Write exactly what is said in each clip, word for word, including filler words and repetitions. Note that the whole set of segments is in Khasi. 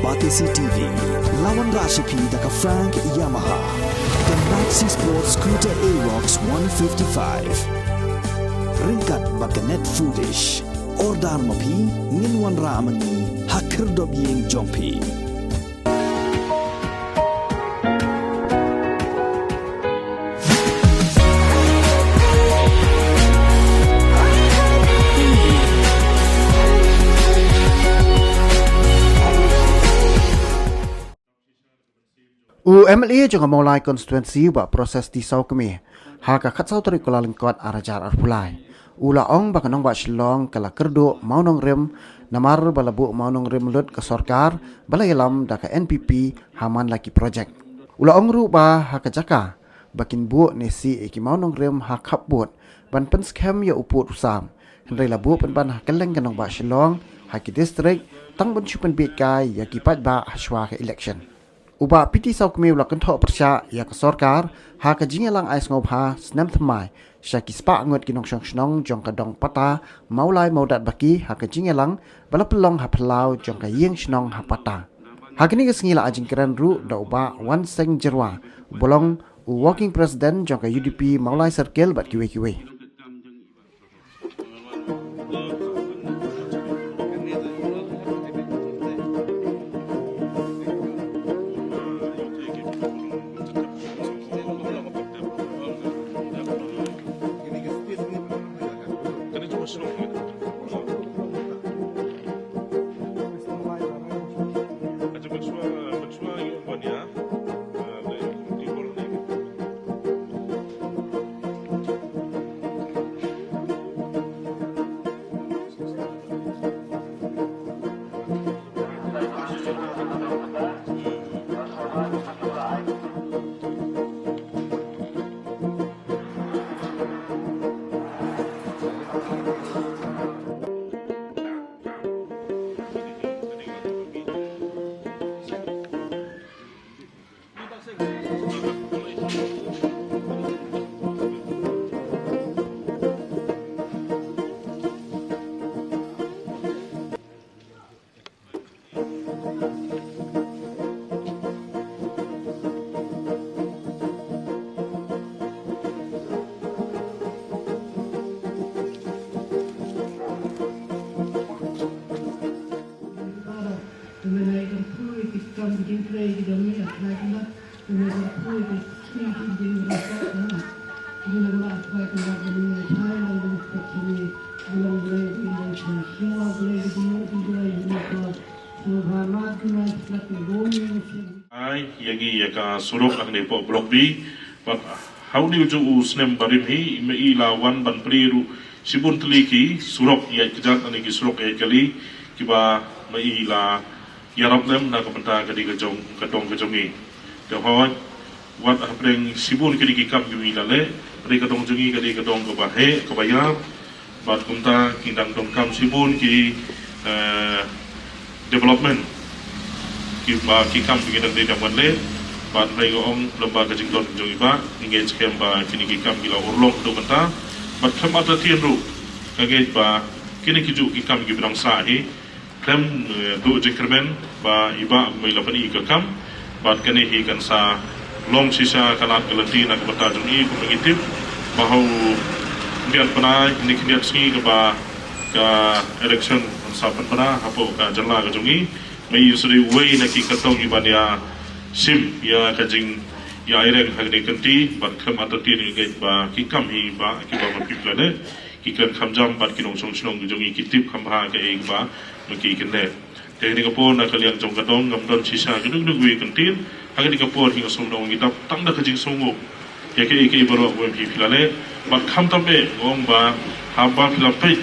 Batesi T V, la wanrah sha phi da ka Frank Yamaha, ka Maxi Sport Scooter Aerox one fifty-five. Ryngkat bad ka Net Foodish. Order ma phi, ngin wanrah ma ngi ha khyrdop ïing jong phi. U M L A jong ka Mawlai Constituency, u Bah Proses T Sawkmie, ha ka khatsaw tarik Kyllalyngkot arhajar arphew lai, u la ong ba ka nongbah Shillong ka la kyrduh mawnongrim, namar ba la buh mawnongrim lut ka sorkar ba la ïalam da ka N P P ha man la ki projek. U la ong ruh ba ha ka jaka ba kin buh ne sih ïa ki mawnongrim ha khapbud ban pynskhem ïa u pud u sam, hynrei la buh pynban ha kylleng ka nongbah Shillong, ha ki distrik, tang ban shu pynbiej kai ïa ki paidbah hashwa ka election. U Bah P T Sawkmie u la kynthoh pyrshah ïa ka sorkar ha ka jingïalang ai sngewbha snem thymmai sha ki spah ngut ki nongshong shnong jong ka dong Pata, Mawlai Mawdatbaki, ha ka jingïalang ba la pynlong ha phyllaw jong ka ïing shnong ha Pata. Ha kane ka sngi la ai jingkren ruh da u Bah Wanseng Jyrwa, uba long u Working President jong ka U D P Mawlai Circle bad kiwei kiwei. Ai, ïa ngi ïa ka surok hangne hapoh Block B. Bad ha une u juh u snem barim hi, i mei i la wan ban plie ruh shibun tylli ki surok ïaid kjat, lane ki surok ïaid kali, kiba mei i la ïarap lem na ka bynta ka dei ka jong, ka dong ka jong ngi. Te hooid, wat hapdeng shibun kine ki kam kiba ngi la leh, ka dei ka dong jong ngi, ka dei ka dong kaba heh, kaba ïar, bad kumta ki dang donkam shibun ki, eh, development, kiba ki kam ki dang dei dang wan leh, bad hynrei nga ong lem bad ka jingdon jong i Bah, ngi ngeit skhem ba kine ki kam ki la urlong haduh mynta, bad khlem artatien ruh, nga ngeit ba kine ki juh ki kam kiba dang sah hi, khlem, eh, duh jingkyrmen ba i Bah mei la pyni ka kam, bad kane hi kan sa long shisha ka lad ka lynti na ka bynta jong i, kumba ngi tip ba ha u khyndiat bnai, ne khyndiat sngi kaba ka election kan sa pynbna hapoh ka jylla ka jong i. Mei i sa dei uwei na ki kyrtong iban ïa shim ïa ka jingïaireng ha kane ka lynti, bad khlem artatien ngi ngeit ba ki kam hi Bah kiba ma phi phi la leh, ki kren kham jam bad ki nongshong shnong ki jong ngi ki tip kham bha kaei kaba ma ki kin leh. Te ha kane ka por na ka liang jong ka dong ngam don shisha kano kano kawei ka kyntien. Ha kane ka por hi nga sngew ngi dap tang da ka jingsngewnguh ïa kaei kaei baroh kaba phi phi la leh. Bad khamtam eh nga ong ba haba phi la peit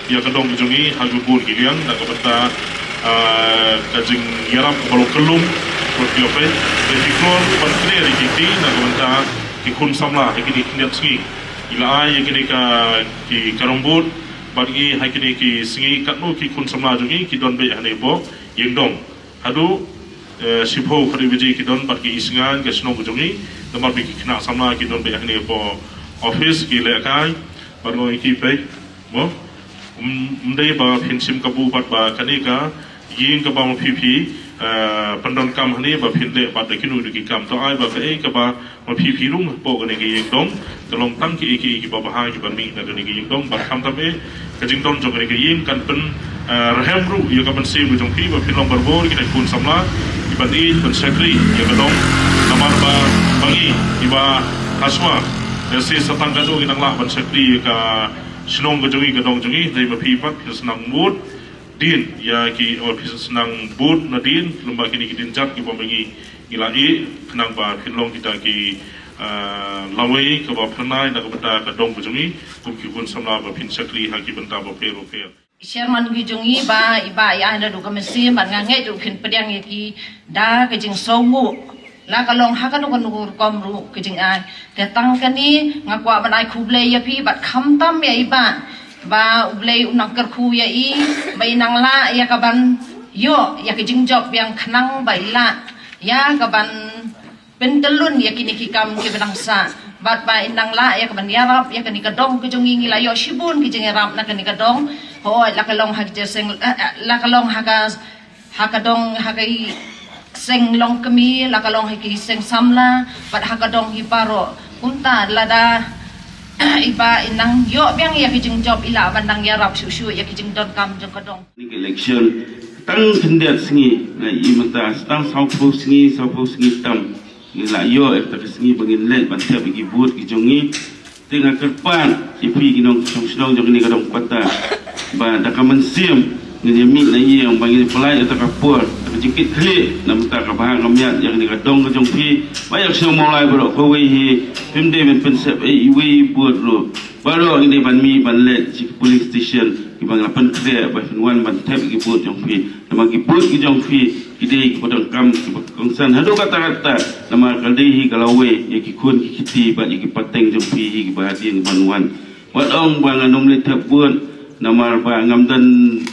ïa ka dong ka jong ngi ha kaba bun ki liang na ka bynta, ah, ka jingïarap kaba long kyllum. Bad phi la peit, phi kloi ban kynnoh ïa ki kti na ka bynta ki khun samla ha kine ki khyndiat sngi. I la ai ïa kine ka, ki carrom board, bad ngi ha kine ki sngi katno ki khun samla jong ngi ki don beit hangne hapoh ïing dong. Haduh, eh, shiphew khadduh baje ki don bad ki isngain ka shnong ka jong ngi, namar ba ki khynnah samla ki don beit hangne hapoh office ki lehkai, bad nga ong ïa ki peit, mo, ym, ym dei ba phin shim kabu bad ba kane ka ïing kaba ma phi phi eh, pyndonkam hangne ba phin leh bad da kino kino ki kam. To ai ba kaei kaba ma phi phi rung hapoh kane ka ïing dong, ka long tang kiei kiei kiba bha kiban mih na kane ka ïing dong, bad khamtam eh ka jingdon jong kane ka ïing kan pyn, eh, rhem ruh ïa ka mynsiem ka jong phi ba phin long barabor kita ki khun samla kiban ïeit ban shakri ïa ka dong. Namar ba ma ngi kiba ha shuwa, eh, shi satang katto ngi nang lah ban shakri ïa ka shnong ka jong ngi, ka dong jong ngi, hynrei ma phi pat phin sa nang bud dien ïa ki, oh, phi sa nang bud nadien lyngba kine ki dienjat kiba ma ngi ngi la ïeh, khnang ba phin long kita ki, ah, lawei kaba phyrnai na ka bynta ka dong ka jong ngi kum ki khun samla ba phin shakri ha ki bynta bapher bapher. Chairman ki jong ngi ba, i Bah, i ai naduh ka mynsiem bad nga ngeit ruh phin pdiang ïa ki da ka jingsngewnguh. La ka long ha kano kano ka rukom ruh ka jingai. Te tang kane nga kwah ban ai khublei ïa phi bad khamtam ïa i Bah, ba U Blei un nang kyrkhu ïa i, ba i nang lah ïa kaban ïoh ïa ka jingjop biang khnang ba i lah ïa kaban pyntyllun ïa kine ki kam kiba dang sah. Bad ba i nang lah ïa kaban ïarap ïa kane ka dong ka jong ngi, ngi la ïoh shibun ki jingïarap na kane ka dong. Hooid, la ka long ha ki seng, eh, eh, la ka long ha ka, ha ka dong, ha ka i seng longkmie, la ka long ha ki seng samla, bad ha ka dong hi baroh. Kumta lada i Bah i nang ïoh biang ïa ki jingjop, i lah ban nang ïarap shuh shuh ïa ki jingdonkam jong ka dong. Ni ka election tang khyndiat sngi, nga i mynta tang sawphew sngi, sawphew sngi tam. Ngi la ïoh ïa kata ka sngi ba ngin leit ban thep ïa ki vote ki jong ngi. Te nga kyrpad ïa phi ki nongshong shnong jong kane ka dong Pata, ba da ka mynsiem ngin ïa mih na ïing, ba ngin ïa pynlait ïa kata ka por, kata ka jingkit khlieh na bynta ka bha ka miat ïa kane ka dong ka jong phi, ba ïa ka shnong Mawlai baroh kawei hi. Phim dei ban pynsep ei iwei i vote ruh. Baroh ngin dei ban mih ban leit sha ki polling station kiba nga la pynkhreh ba phin wan ban thep ïa ki vote jong phi. Namar ki vote ki jong phi ki dei kiba donkam, kiba kongsan haduh katta katta. Namar ka dei hi ka lawei ïa ki khun ki kti bad ïa ki pateng jong phi hi kiba hadien kiban wan. Wat ong ba ngan ym leit thep vote namar ba ngam don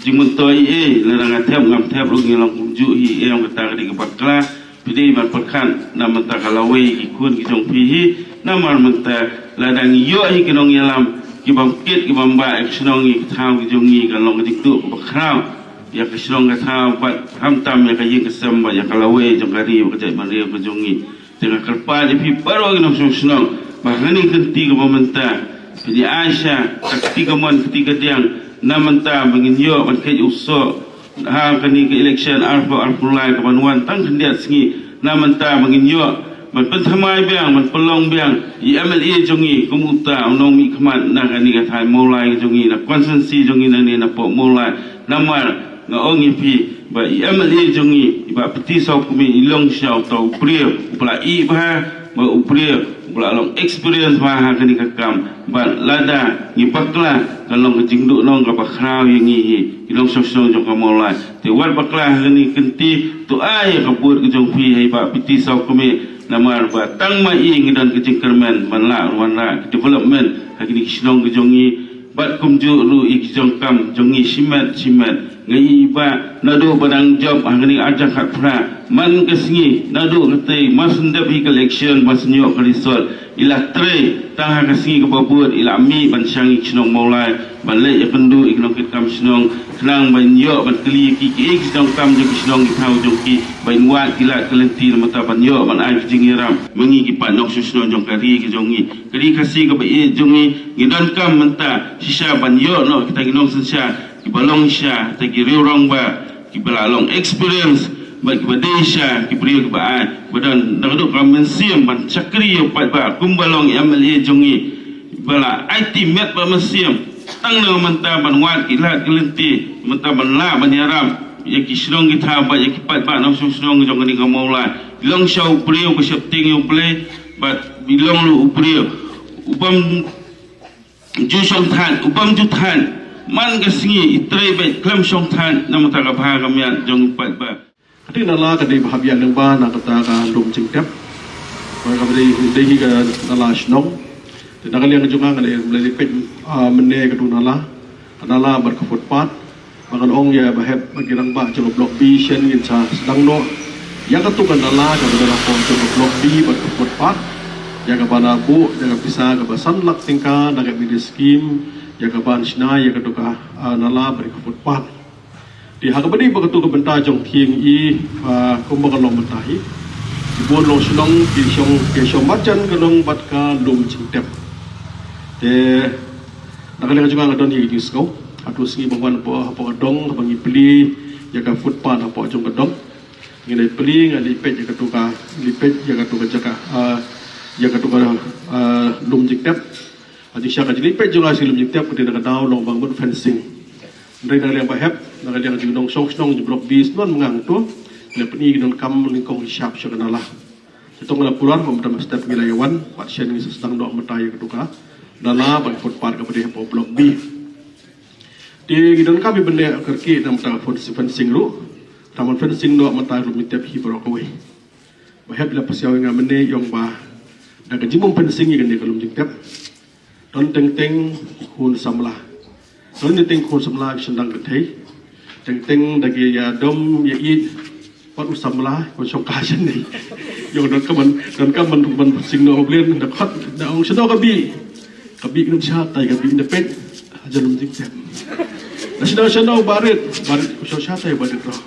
jingmyntoi ei ei, lada nga thep ngam thep ruh ngi long kumjuh hi, em, kata ka dei ka bakla. Phi dei ban pyrkhat na bynta ka lawei ki khun ki jong phi hi, namar mynta lada ngi ïoh hi ki nongïalam ki bym kit ki bym bah ïa ka shnong ïa ka thaw ki jong ngi, kan long ka jingduh kaba khraw ïa ka shnong ka thaw bad khamtam ïa ka ïing ka sem bad ïa ka lawei jong ka ri bad ka jaitbynriew ka jong ngi. Te nga kyrpad ïa phi baroh ki nongshong shnong ba ha kane ka kynti kaba mynta phin ïa ai sha ka kti kamon kti kadiang na bynta ba ngin ïoh ban kheit u soh ha kane ka election arphew arphew lai kaban wan tang khyndiat sngi. Na bynta ba ngin ïoh ban pynthymmai biang, ban pynlong biang i M L A jong ngi kum uta u nongmihkhmat na kane ka thaiñ Mawlai jong ngi, na constituency jong ngi, na ne na poh Mawlai. Namar nga ong ïa phi ba i M L A jong ngi, i Bah Piti Sawkmie, i long shisha uta u briew uba la ïeh bha, ba u briew uba la long experience bha ha kane ka kam. Bad lada ngi bakla kan long ka jingduhnong kaba khraw ïa ngi hi ki nongshong shnong jong ka Mawlai. Te wat bakla ha kane ka kynti, to ai ïa ka vote ka jong phi ha i Bah Piti Sawkmie, namar ba tang ma i ngi don ka jingkyrmen ban lah wanrah ka development ha kine ki shnong ka jong ngi. Bad kumjuh ruh ïa ki jong kam jong ngi shimet shimet. Nga i ba naduh ba dang jop ha kane ka arhajar khatphra, man ka sngi naduh katei, mar shu dep hi ka election, mar shu ïoh ka result, i la trei tang ha ka sngi kaba bud, i la mih ban shang ïa ki shnong Mawlai, ban leit ïakynduh ïa ki nongkitkam shnong, khnang ban ïoh ban kylli ïa ki kiei ki jong kam jong ki shnong ki thaw jong ki, ban wad ki lad ki lynti na bynta ban ïoh ban ai ki jingïarap ma ngi ki paid nongshong shnong jong ka ri ka jong ngi. Ka ri Khasi kaba ïeit jong ngi, ngi donkam mynta shisha ban ïoh noh kita ki nongsynshar kiba long shisha, kita ki riew rangbah kiba la long experience bad kiba dei shisha ki briew kiba ai, kiba don da ka duk ka mynsiem ban shakri ïa u paidbah kumba long M L A jong ngi, ba la aiti met bad mynsiem tang na mynta ban wad ki lad ki lynti, mynta ban lah ban ïarap ïa ki shnong ki thaw bad ïa ki paidbah nongshong shnong jong kane ka Mawlai. Long shisha u briew ba sheptieng ïa U Blei bad long ruh u briew u bym ju shong thait, u bym ju thait. Man ka sngi i trei beit khlem shong thait na bynta ka bha ka miat jong u paidbah. Ka dei nala ka dei ba hap ïa lyngba na kata ka lum jingtep. Ba ka dei, dei hi ka nala shnong. Te na ka liang jong nga nga dei, nga dei peit, ah, mynne ka dei nala. Ka nala bad ka footpath. Ba ngan ong ïa ba hep ba ki rangbah jong ka Block B shen ngin sa sdang noh ïa katu ka nala kaba dei la pom jong ka Block B bad ka footpath. Ïa kaba la buh ïa ka pisa kaba san lak tyngka na ka M L A scheme, ïa kaban shna ïa katu ka, ah, nala bad ka footpath. Te ha kaba dei ba katu ka bynta jong ka ïing i, ah, kumba ka long mynta hi, ki bun long shnong ki shong, ki shong marjan ka long bad ka lum jingtep. Te na ka liang jong nga nga don hi ka jingsngew, hato sngi ba wan hapoh, hapoh ka dong, haba ngi plie ïa ka footpath hapoh jong ka dong, ngi leit plie, ngi leit peit ïa katu ka, leit peit ïa katu ka jaka, ah, ïa katu ka, ah, lum jingtep. Ha jingshisha ka jingleit peit jong nga sha lum jingtep, ka dei na ka daw long ba mut fencing. Hynrei na ka liang ba hep, na ka liang jong nongshong shnong jong Block B, shnong Mawlai to, ngi la pyni ki donkam nyngkong sha ka nala. Te to nga la kular ba mynta mynstep ngi la ïa wan, bad shen ngi sa sdang noh mynta ïa katu ka nala bad footpath kaba dei hapoh Block B. Te ngi donkam ban leh kyrkieh na mynta ka fencing ruh, tang ban fencing noh mynta ka lum jingtep hi baroh kawei. Ba hep la pasiaw ïa nga mynne ïong ba da ka jingbym fencing ïa kane ka lum jingtep, don teng teng khun samla. Don teng teng khun samla ki shynrang kynthei. Teng teng da ki ïa dom ïa ïeit. Pat u samla, khun shong ka shane. Ïong donkam ban, donkam ban, ban sing noh ba blien, da khot, da ong shano ka bih. Ka bih ka dang shatai, ka bih na peit. Hajan lum jingtep. Da shano shano barit, barit, khun shong shatai barit roh.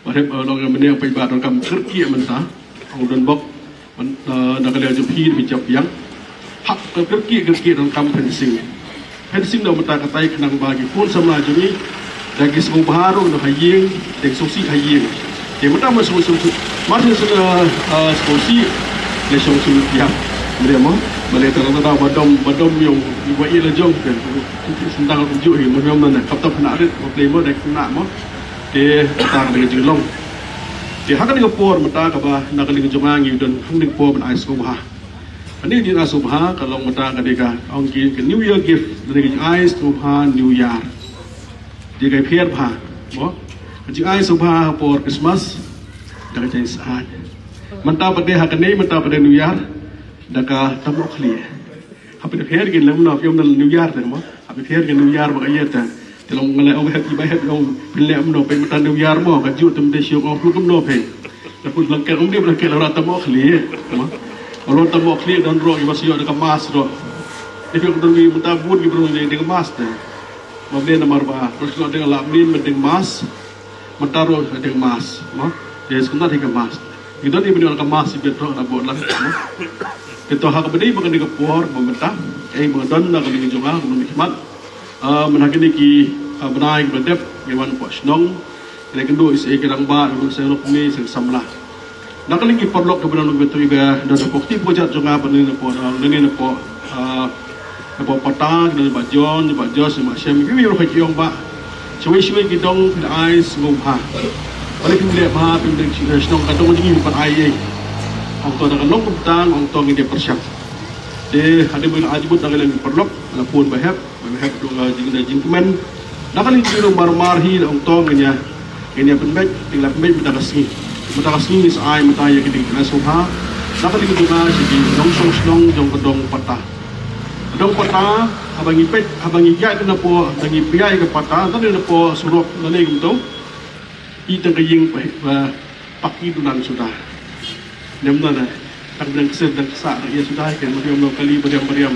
Ba hep, eh, long ïa mynne ong paidbah donkam kyrkieh mynta. Ong don bok, man, eh, na ka liang jong phi, phi jop biang. Hap ka kyrkieh, kyrkieh donkam fencing. Fencing da mynta katai khnang ba ki khun samla jong ngi da ki sngewbha ruh na ha ïing, da ki sngewsih ha ïing. Te mynta ma sngewsih, ma sngewsih, eh, sngewsih, le sngewsih ïa. Mynta mo, ba le tang da ba dom, ba dom ïong, ba ïa la jong, te sendang ruh ju hi, mo, mo, mo, kap tap na rit, mo, play mo, da kena mo. Te mynta ka dei ka jinglong. Te ha kane ka por mynta kaba na ka liang jong nga ngi don ha kane ka por ban ai sngewbha. Kane ka jingai sngewbha ka long mynta ka dei ka ong ki ka New Year gift, ka dei ka jingai sngewbha New Year. Dei ka pher bha. Mo? Ka jingai sngewbha ha por Christmas da ka jaiñ syaid. Mynta pat dei ha kane, mynta pat dei New Year da ka tam noh khlieh. Haba phi pher ki lem noh phi ym da New Year te mo. Haba phi pher ki New Year ba ka ïa te. Te long nga leh ong hep i ba hep ong phi leh ym noh phi mynta New Year mo ka ju te ym dei shu ong phi ym noh phi. Te pun lang ker ong dei lang ker la tam noh khlieh mo. Olo tam noh khlieh don roh i ba shu ïoh da ka mask roh. Te phi ong don ki mynta bun ki briew dei da ka mask te. Ba blei namar ba phi ong dei la mlien ba dei mask. Mynta ruh dei mask mo. Dei sekonda dei ka mask. Ngi don i bynta ka mask i bynta na bot lang mo. Te to ha kaba dei ba kane ka por ba mynta. Ei ba don na kane ka jong nga kaba mih khmat. Ah, mynta kine ki, ah, bnai kiba dep ngi wan pok shnong. Ngi la kynduh i sa ki rangbah, ngi sa lok ni sa samla. Na ka liang ki paralok kiba don kiba tu iba don sa pok ti pok jat jong nga ba ni na pok, ah, na ni na pok, ah, na pok pata, na ba John, na ba Josh, na ba Shem, kiba ïoh ka jiong ba. Shawei shawei ki dong ki da ai sngewbha. Bale kim leh bha, kim deng shnong ka dong jing pat ai ei. Ong to na ka long kumtang, ong to ngi dei pyrshang. Te hadien ba la ai jingmut na ka liang ki paralok, la phone ba hep. Ba hep dong, eh, jing da jingkmen. Na ka liang jong mar mar hi la ong to ngin ïa, ngin ïa pynbeit, ngin la pynbeit mynta ka sngi. Mynta ka sngi ngi sa ai mynta ïa ki ding kmen sngewbha. Na ka liang jong nga sha ki nongshong shnong jong ka dong pata. Ka dong pata, haba ngi peit, haba ngi ïaid na pdeng, haba ngi peit ka pata, na ka liang na pdeng surok na liang kumto. I tang ka ïing pa, pa, paki dulan suda. Nem na na. Tang dang ksir dang ksa dang ïa suda ken mariam lo kali mariam mariam.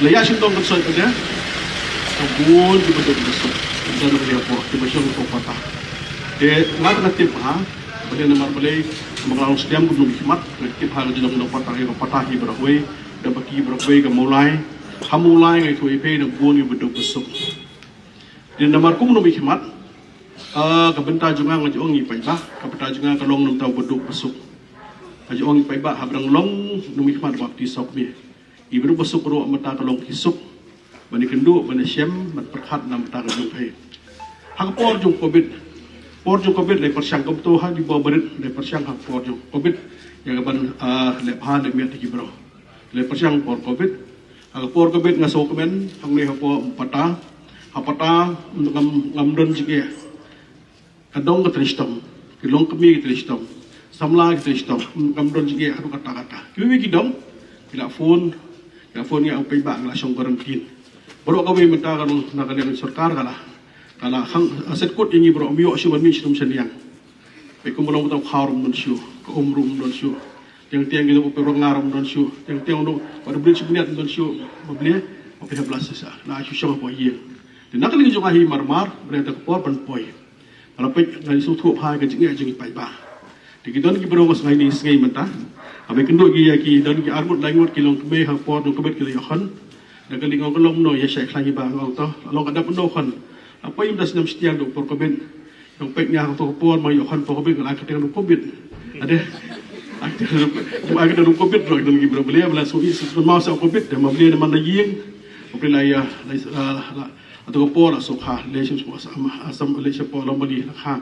La ïa shin tong kan soi pada. Ka bun ki baduk besuk. Dan ïa po ki ba shong po pata. Te ngat ngat tip ha. Bale namar bale. Manglang sdem kum num khmat. Ngat tip ha ka jinong dong pata ïa ka pata hi baroh wei. Da baki baroh wei ka mulai. Ha mulai ngai tu i pe na bun ki baduk besuk. Dei namar kum num i khmat, ah, ka bynta jong nga nga ju ong i paidbah, ka bynta jong nga ka long num tau baduk besuk. Nga ju ong i paidbah, haba dang long num i khmat bapti sok mi. I baduk besuk ruh mynta ka long ki suk. Ban ïa kynduh, ban ïa shem, ban pyrkhat na mynta ka jong phi. Ha ka por jong covid. Por jong covid lei pyrshang kumto ha di bor barit lei pyrshang ha por jong covid. Ïa ka ban, ah, leh bha leh miat ki bro. Lei pyrshang por covid. Ha ka por ka bit nga sngewkmen hangne hapoh pata. Ha pata ngam, ngam don jingeh. Ka dong ka trei shitom. Ki long kmie ki trei shitom. Samla ki trei shitom. Ngam don jingeh haduh katta katta. Kiwei ki dong ki la phone, ki la phone ïa u paidbah, ki la shong quarantine. Baroh kawei mynta ka long na ka liang sorkar ka la, ka la khang, ah, set kut ïa ngi baroh, ym ïoh shuh ban mih sha shnong sha liang. Peit kumba long uta u khaw ruh ym don shuh, ka um ruh ym don shuh. Tiang tiang ki dong u perong ngar ym don shuh. Tiang tiang u dong, ba da bri shu bniat ym don shuh. Ba bri, ba phi hap la shisha. La shu shong hapoh ïing. Te na ka liang jong nga hi mar mar, ba dei ta ka por ban poi. Ba la peit, nga sngewthuh bha ka jingeh jong ki paidbah. Te ki don ki briew ba sngew ni sngew mynta. Haba kynduh ki ïa ki, don ki arngut laingut ki long kmie ha por jong Covid ki la ïoh hon. Da ka liang ka long no ïa shai khlaiñ ba nga to. Long ka dap no hon. Apa im da snem shtiang da por Covid. Nong peit nga ha to ka por ma ïoh hon por Covid, nga la kyrteng ruh Covid. Ade. Ai kyrteng ruh Covid ruh don ki briew ba la, ba la shu ïoh shu kynmaw sa Covid, da ma ba la man la ïing. Ba la ïa la, la, la, to ka por la suk ha, la shu shu Assam, Assam la shu por long ba la ha.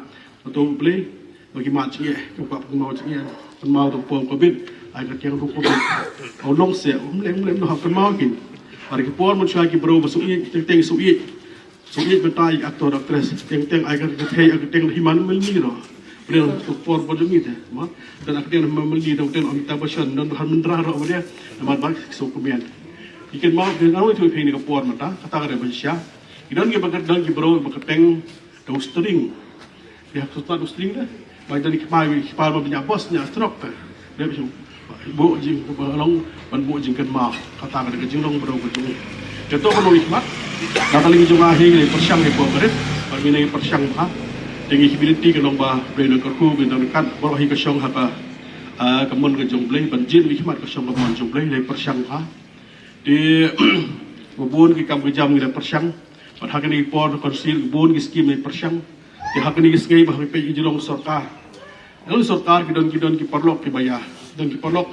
To ba la ba ki mat jingeh, ki pap kynmaw jingeh. Kynmaw to ka por Covid, ai kyrteng ruh Covid. Au long se, um lem lem no ha kynmaw kin. Ar ki por man shu ki briew ba shu ïoh, teng teng shu ïoh. Shu ïeit mynta ïa ki actor actress. Teng teng ai ka kyrteng, ai ka kyrteng Hima Malini ruh. Pynlong ka por ba jong ngi te. Ma, teng ai ka kyrteng Hima Malini ruh, teng Amitabh Bachchan, don Dharmendra ruh ba dei. Namar ba ki shu kmen. Ki kynmaw, ki kynmaw ïa ki pynlong ka por mynta, kata ka dei ba shisha. Ki don ki ba, don ki briew ba kyrteng da u string. Ïa, ka stad u string de. Ba don ki kmai, ki kpar ba bniah bos, bniah stroke te. Dep shu buh jing, ba long, ban buh jingkynmaw. Kata ka dei ka jinglong briew ka jong. Te to ka long i khmat. Na ka liang jong nga hi, ngi pyrshang hi por ka rit. Ba ngi ngi pyrshang bha. Te ngi hi binti ka long ba, ba ngi nang kyrkhu, ba ngi nang kat, baroh hi ka shong ha ka, ah, ka mon ka jong U Blei, ban jin i khmat ka shong ka mon jong U Blei, ngi pyrshang bha. Te, ba bun ki kam ki jam ngi la pyrshang. Bad ha kane ki por ka council, ba bun ki skim ngi pyrshang. Te ha kane ki sngi ba ha peit ki jinglong sorkar. Ngi sorkar ki don, ki don ki paralok ki ba ïa. Don ki paralok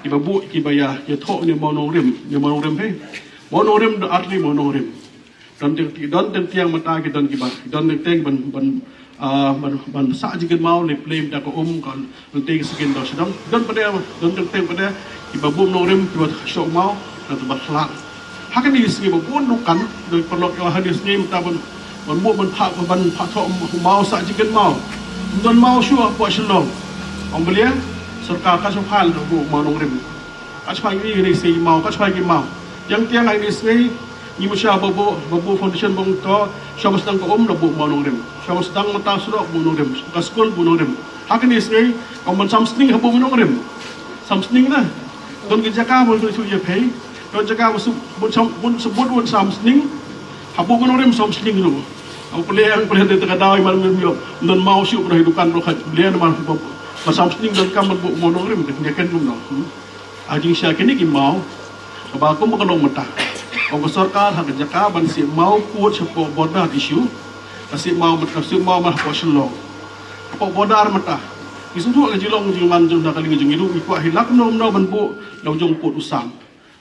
ki ba buh ki ba ïa. Ïa thoh ne mawnongrim, ne mawnongrim he. Mawnongrim da artylli mawnongrim. Don teng, don teng tiang mynta ki don ki ba. Don teng teng ban, ban, ah, ban, ban sah jingkynmaw ne plie mynta ka um ka Lynti ki skin dong sdang. Don pat de, don teng teng pat de, ki ba buh nongrim, ki ba shoh maw, na tu ba khlak. Ha kane ki sngi ba bun dukan, don paralok ïa ha kane ki sngi mynta ban, ban buh ban phah, ban phah thoh maw sah jingkynmaw. Don maw shuh hapoh Shillong. Ong ba lia, sorkar ka shu phah da buh maw nongrim. Ka shu phah ki ngi sngi maw, ka shu phah ki maw. Tiang tiang ha kane ki sngi, ngi ma sha ba buh, ba buh foundation bong to, sha ba sdang ka um da buh maw nongrim. Sha ba sdang mynta surok buh nongrim. Ka skul buh nongrim. Ha kane sngi, ong ban sam sning ha buh nongrim. Sam sning na. Don ki jaka ba shu ïa phei. Don jaka ba shu bun sam, bun shu bun bun sam sning. Ha buh nongrim sam sning lu. Ong pynlong, pynlong te ka daw i man ngim ïoh. Don maw shuh ba hi dukan ba kha pynlong man ba, ba sam sning don kam ban buh maw nongrim. Te ngi ken kum no. Hmm. Ha jingshisha kine ki maw, kaba kum ba ka long mynta. Ong ka sorkar ha ka jaka ban siew maw kut shapoh border issue. Ka siew maw mynta, ka siew maw mynta hapoh Shillong. Hapoh border mynta. Ngi sngewthuh ka jinglong jingman jong na ka liang jong ngi ruh ngi kwah hi la kumno kumno ban buh na u jong pud u sam.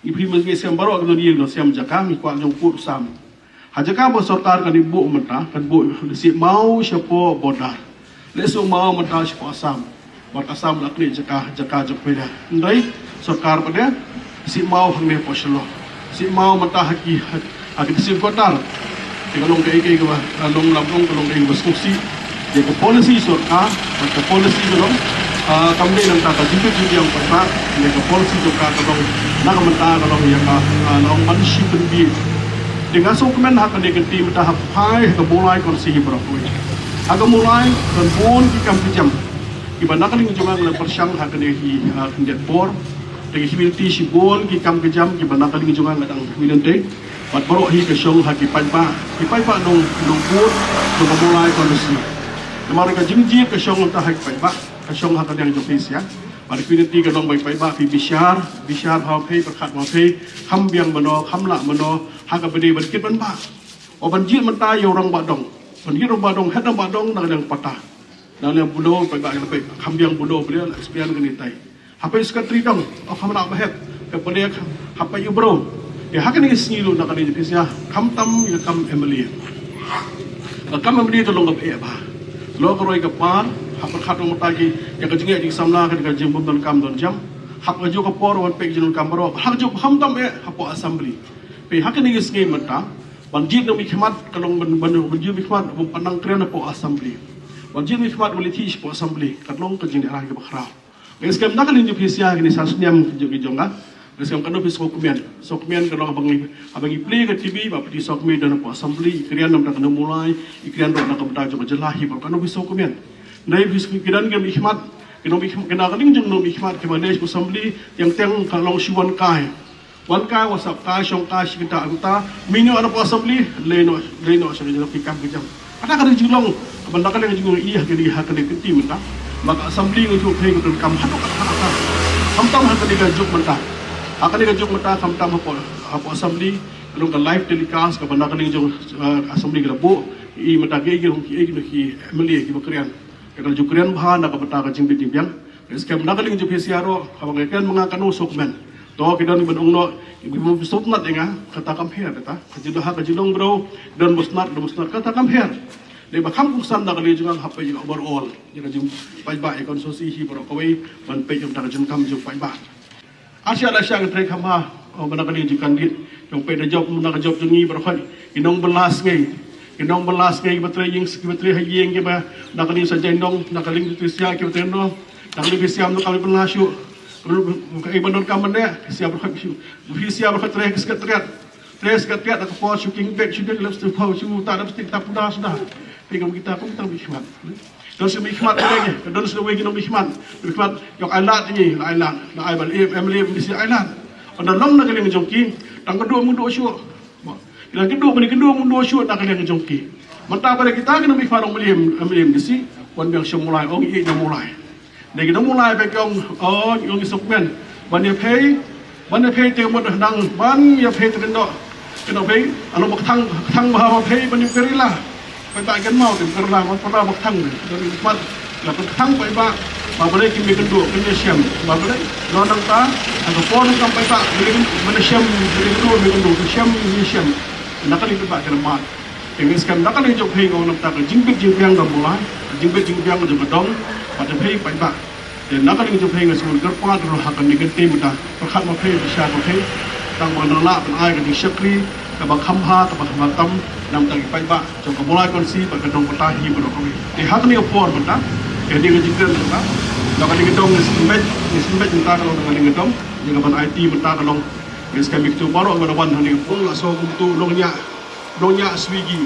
Ngi phri mynta ngi shem baroh ka don ïing na shem jaka ngi kwah jong pud u sam. Ha jaka ba sorkar kan buh mynta, kan buh siew maw shapoh border. Leh siew maw mynta shapoh Assam. Bad Assam la kane jaka, jaka jong phi da. Hynrei sorkar pat de siew maw hangne hapoh Shillong. Siew maw mynta ha ki, ha, ha ki siew border. Te ka long kaei kaei kaba, ka long lam long ka long kaei kaba sngewsih. Ïa ka policy sorkar, bad ka policy ka long, ah, kam dei nangta ka jingkit jingdiang paidbah, ïa ka policy sorkar ka long, na ka mynta ka long ïa ka, ah, long ban shi pynbiej. Te nga sngewkmen ha kane ka kynti mynta ha phai ha ka Mawlai constituency baroh kawei. Ha ka Mawlai don bun ki kam ki jam. Kiba na ka liang jong nga nga la pyrshang ha kane hi, ah, khyndiat por. Te ki community shibun ki kam ki jam kiba na ka liang jong nga nga dang community. Bad baroh hi ka shong ha ki paidbah, ki paidbah nong, nong bud, nong ka Mawlai constituency. Namar ka jingjied ka shong mynta ha ki paidbah, ka shong ha ka liang jong phi sha. Bad ki community ka long ba ki paidbah phi bishar, bishar ha phi, pyrkhat ha phi, kham biang mano, kham lah mano, ha kaba dei ban kit ban bah. O ban jied mynta ïa u rangbah dong. Ban jied rangbah dong, head rangbah dong na ka liang patta. Na liang bulo, paidbah ka peit, kham biang bulo, bulo, la experience kane tai. Hapdeng secretary dong, o kham lah ba hep, ka pale, hapdeng u bro. Ïa ha kane ka sngi ruh na ka liang jong phi sha, kham tam ïa kam M L A. Ka kam M L A to long kaba eh bha. Long ka roi ka par, ha pyrkhat ong mynta ki, ïa ka jingeh jingsamla, ka jingbym don kam don jam. Hap ka juh ka por, wan peit ka jingdonkam baroh. Ha ka juh kham tam eh, hapoh assembly. Peit ha kane ka sngi mynta, ban jied na u mihkhmat, ka long ban, ban, ban jied u mihkhmat, ban pan nang kren hapoh assembly. Ban jied u mihkhmat, ban leit shapoh assembly, ka long ka jingeh kaba khraw. Nga skhem na ka liang jong phi sha kine san snem jong ki jong nga. Nga skhem kano phi sngewkmen. Sngewkmen ka long haba ngi, haba ngi plie ka T V, ba phi sngewkmen don hapoh assembly, i kren na ka bynta ka Mawlai, i kren ruh na ka bynta jong ka jylla hi baroh kano phi sngewkmen. Nai phi sngewkmen ki don ki mihkhmat, ki nong mihkhmat, ki na ka liang jong nong mihkhmat, kiba leit shapoh assembly, teng teng ka long shu wan kai. Wan kai, wan sap kai, shong kai, shi kynta kynta, mih noh na poh assembly, leit noh, leit noh sha ki jong ki kam ki jam. Kata ka dei jinglong, Ban da ka liang jong ngi ha kane, ha kane ka kti mynta. Ba ka assembly ngi ju pei ka donkam haduh katta katta. Khamtam ha kane ka juk mynta. Ha kane ka juk mynta khamtam hapoh, hapoh assembly. Ka long ka live telecast kaba na ka liang jong, eh, assembly ka la buh. I mynta ki, ki, ki, ki, ki M L A kiba kren. Ka la ju kren bha na ka bynta ka jingbit jingbiang. Skhem na ka liang jong phi sha ruh, haba nga kren ma nga kano suk men. To ki don ban ong noh, ki bym suk nat ïa nga, kata kam pher kata. Ka jingdoh ha ka jinglong bro, don bym suk nat, don bym suk nat, kata kam pher. Dei ba kham kongsan na ka liang jong nga hap peit ïa ka overall, ïa ka jingpaidbah ïa ka constituency hi baroh kawei, ban peit ïa ka jingkam jong paidbah. Ar shah la shah ka trei kham ha, oh, ba na ka liang jong ka candidate, jong peit da jop, na ka jop jong ngi baroh kawei, ki nongbylla sngi. Ki nongbylla sngi kiba trei ïing, kiba trei ha ïing kiba, na ka liang sa jai nong, na ka liang trei sha kiba trei nong, na ka liang phi sha nong ka bylla shuh. Ka liang ka iban don ka mane, phi sha baroh kawei shuh. Phi sha baroh kawei trei ki secretariat. Trei secretariat da ka por shu king bek shu dek lipstick pau shu ta lipstick ta puna suda. Phi kam kita kum ta mihmat. Don shu mihmat ka dei, don shu wei ki nongmihmat. Mihmat ïoh ai lad ngi, la ai lad, la ai ban im, em lim, bisi ai lad. Ynda long na ka liang jong ki, tang ka duh mengduh shuh. Ynda ka duh meni ka duh mengduh shuh na ka liang jong ki. Mynta ba dei kita ki nongmihmat long em lim, em lim bisi, wan biang shu mulai, ong ïa na mulai. Dei ki nongmulai ba ki ong, ong ïa suk men. Ban ïa phei, ban ïa phei te mut nang, ban ïa phei te kyndoh. Kyndoh phei, ano ba kthang, kthang ba ha ba phei, ban ïa kerila. Paidbah kynmaw te kerila, ban kerila ba kthang te. Don ïa mat, la kthang paidbah, ba balei ki mih kyndoh, kin ïa shem. Ba balei, lo nangta, ha ka por nangta paidbah, balei kin, ban ïa shem, balei kyndoh, mih kyndoh, kin shem, kin ïa shem. Na ka liang paidbah kynmaw. Te nga skhem na ka liang jong phi nga ong nangta ka jingbit jingbiang da mulai, ka jingbit jingbiang jong ka dong, bad jong phi paidbah. Te na ka liang jong phi nga sngewbha kyrpad ruh ha kane ka kti mynta. Pyrkhat ma phi, phi sha ma phi. Tang ba nang lah ban ai ka jingshakri kaba kham bha, kaba kham tam, na ka bynta ki paidbah jong ka Mawlai constituency bad ka dong kata hi baroh kawei. Te ha kane ka por mynta, te ha kane ka jingkren mynta, na ka liang ka dong nga sngewbha, nga sngewbha mynta ka long na ka liang ka dong, ïa kaban aiti mynta ka long. Nga skhem ïa kito baroh kiba la wan hangne, ong la sngewbha kumto, nongñiah, nongñiah Swiggy.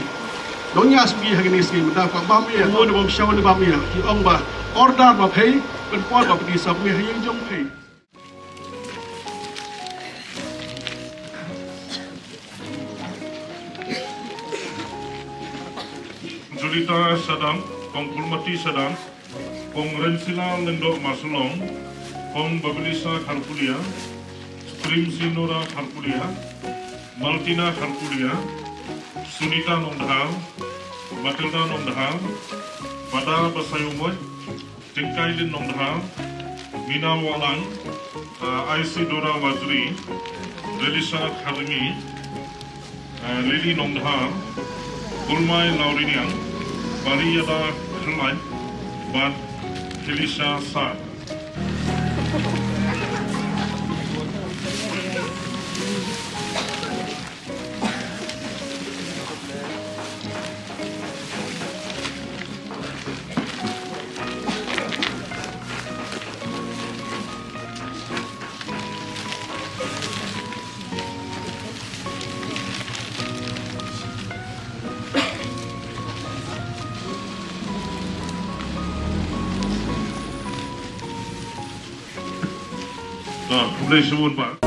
Nongñiah Swiggy ha kine ki sngi mynta, ka bam ïa, mo ne bam shaw ne bam ïa. Ki ong ba order ba phi, pynpor ba phi sap ne ha ïing jong phi. Julita Sadam, Kong Pulmati Sadam, Kong Rensila Lyngdoh Marsulong, Kong Babilisa Kharpulia, Krimsinora Kharpulia, Martina Kharpulia, Sunita Nongdhar, Matilda Nongdhar, Pada Basaiawmoit, Tingkailin Nongdhar, Mina Wahlang, uh, Isidora Wazri, Relisa Kharmi, uh, Lily Nongdhar, Kulmai Lauriniang, Bariada Khlai, bad Felisa Sar. Khublei shibun bah.